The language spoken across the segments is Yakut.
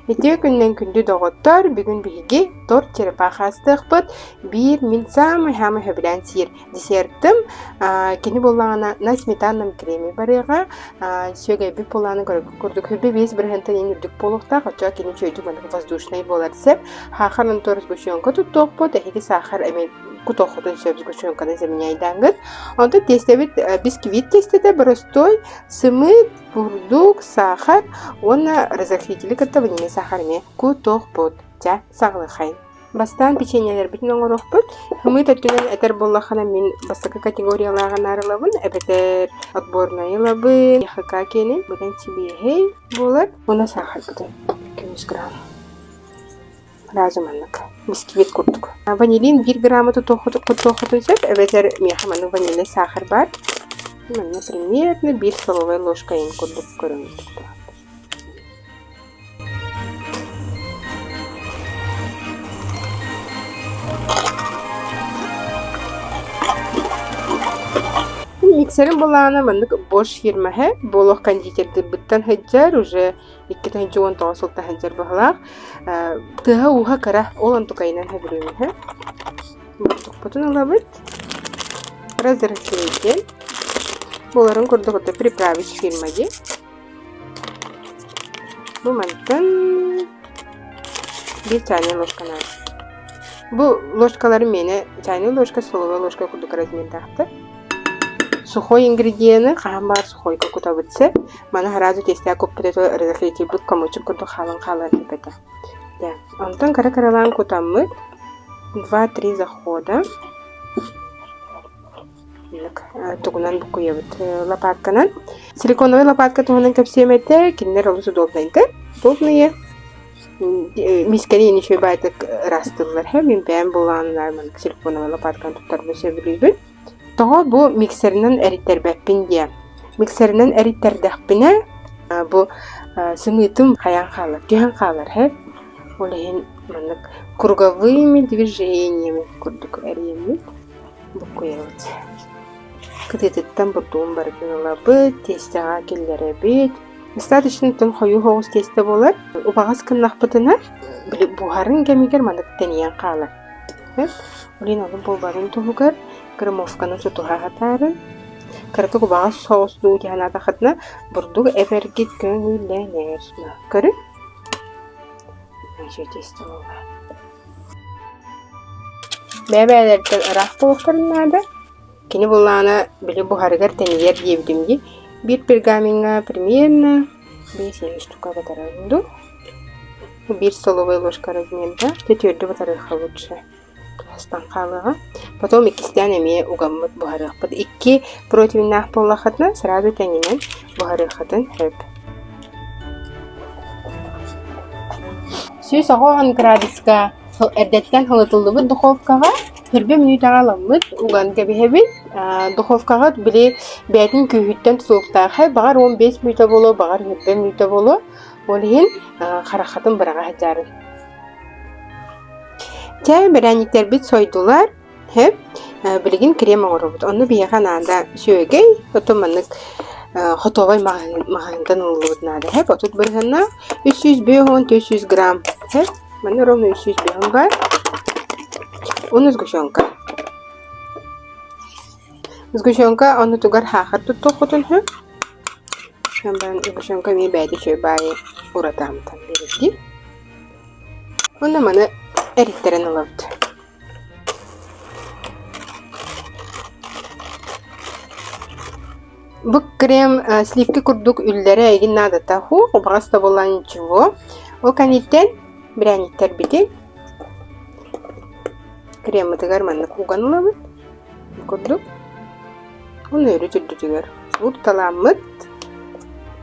Үтүө күнүнэн күндү доҕоттор, бүгүн биһиги торт черепаха астыахпыт. Биир мин саамай-саамай сөбүлээн сиир десертым. Кини буоллаҕына на сметанном креме барыаҕа. Сүөгэйбит буоллаҕына көрөргүт курдук 25 бырыһыантан иһин үрдүк буолуохтаах. Оччоҕо кини үчүгэйдик маннык воздушнай буолар сөп. Саахар онтуор сгущенка туттуохпут. Эһиги саахар эмиэ кутуоххутун сөп сгущенканы заменяйдааҥҥыт. Онтон тиэстэбит бисквит тиэстэтэ боростуой, сымыыт, Бурдук, саахар уонна разрыхлители кытта ванильнай саахар эмиэ кутуохпут. Дьэ, саҕалыаххайын. Бастаан печеньелэрбитин оҥоруохпут. Сымыыт өттүнэн этэр буоллаххына мин бастакы категориялааҕы наарылабын, эбэтэр отборнайы ылабын, ХК киэнин, быдан сибиэһэй буолар. Уонна саахарбытын көмүс грамм. Сразу маннык бисквит курдук. Ванилин биир граммы тутуоххутун сөп, эбэтэр миэхэ маннык ванильнай саахар баар. Манна примерно биир столовая ложка иһин курдук көрөҥ Миксерим былаана маннык Bosch фирмаһа буолуох кондитердырбыттан сылдьар уже 2019 сылта сылдьар быһалаах. Тыаһа-ууһа кыра, ол онтукайынан сөбүлүүмүһэ. Бурдукпутун ылабыт. Разрыхлитель. Буоларын курдук это приправить фирма дии. Бу мантан биир чайная ложка наада. Бу ложкалары миэнэ чайная ложка, столовая ложка курдук размердаахтар. Сухой ингредиены хаһан баар сухойга кутабыт сөп. Маны сразу тиэстээх куппут этэ разрыхлительбыт комочек курдук хаалан хаалыан сөп этэ. Дьэ, онтон кыра-кыралаан кутаммыт два-три захода тугунан буккуйабыт лопатканан. Силиконовай лопатка туһунан кэпсиэм этэ, кинилэр олус удобнайдар. Удобные. Миискэни үчүгэй баайдык ыраастыыллар. Мин бэйэм булааннар маннык силиконовай лопатканы туттарбын сөбүлүүбүн. Тоҕо бу миксеринэн эриттэрбэппин диэ. Миксеринэн эриттэрдэхпинэ бу сымыытым хайаан хаалар, түһэн хаалар һэ. Ол иһин маннык круговыми движениями курдук эрийэммит буккуйабыт. Кытыытыттан бурдугун барытын ылабыт, тиэстэҕэ киллэрэбит. Достаточно тым хойуу соҕус тиэстэ буолар. Убаҕас гыннахпытына, били буһарын кэмигэр маннык тэнийэн хаалар. Ол иһин ону буолбатын туһугар граммовканы тутуһа сатаарын, кыратык убаҕас соҕус дуу дии санаатаххытына, бурдук эбэргит көҥүллэнэр. Көрүҥ. Бэйэ-бэйэлэриттэн ыраах буолуохтарын наада. Кини буллаҕына били буһарыгар тэнийэр диэбитим дии. Биир пергамеҥҥа примерно 5-7 штука батаран дуу. Биир столовая ложка размерда. Дьэ түөрдү батарыахха лучше. Тастан хаалыаҕа. Потом иккистээн эмиэ угаммыт буһарыахпыт. Икки противеннаах буоллаххытына сразу тэҥинэн буһарыаххытын сөп. 190 градуска эрдэттэн халытыллыбыт духовкаҕа сөргө мүнүүтэҕэ ыламмыт уган кэбиһэбит. Духовкаҕыт били бэйэтин күүһүттэн тутулуктаах баҕар 15 мүнүүтэ буолуо, баҕар 20 мүнүүтэ буолуо. Ол иһин хараххатын быраҕа сылдьарын. Чэ, бэрээнньиктэрбит сойдулар. Һэ, билигин крем оҥоробут. Онно биһиэхэ наада сүөгэй, оттон маннык хотовай маҕаһыынтан ылыллыбыт наада. Һэ, 30 бырыһыаннаах, 350 400 грамм. Һэ, манна ровно 350 баар. Уонна сгущенка. Сгущенка оннутугар саахар туттуоххутун сөп. Баран сгущенка эмиэ бэйэтэ үчүгэй баайы ураты амтан биэрэр дии. Уонна маны эриттэрэн ылабыт. Бу крем сливки курдук үллэрэ эйигин наадата суох, убаҕас да буоллаҕына ничего. Ол кэнниттэн бирээнньиктэрбитин креммытыгар маннык уган ылабыт. Бу курдук. Уонна өрүт үрдүтүгэр уурталааммыт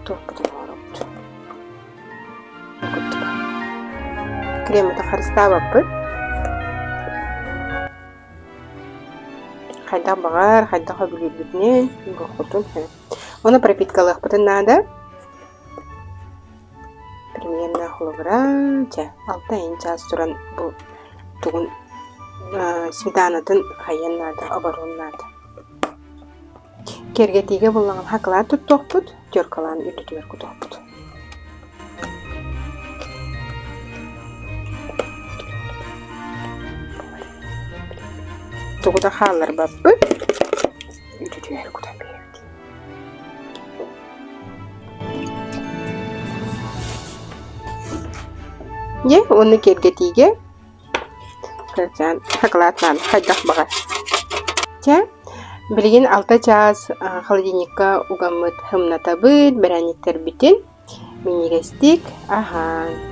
туохпутун оҥоробут. Курдук. Креммытын харыстаабаппыт. Хайдах баҕар, хайдах сөбүлүүрбүтүнэн угуохпутун сөп. Уонна пропиткалыахпытын наада. Примерно холобура, чэ, алта иһин чаас туран бу тугун сметанатын хайыан наада, оборуон наада. Киэргэтиигэ буллаҕына хакылаат туттуохпут, теркалаан үрдүтүгэр кутуохпут. Тугу да хаалларбаппыт. Үтүтүгэр кутан биэрэбит. Дьэ, уонна киэргэтиигэ кырачаан шоколаднаан хайдах баҕар. Чэ, билигин алта чаас холодильникка угаммыт һымнатабыт, бэрээнньиктэрбитин минньигэстик аһаан.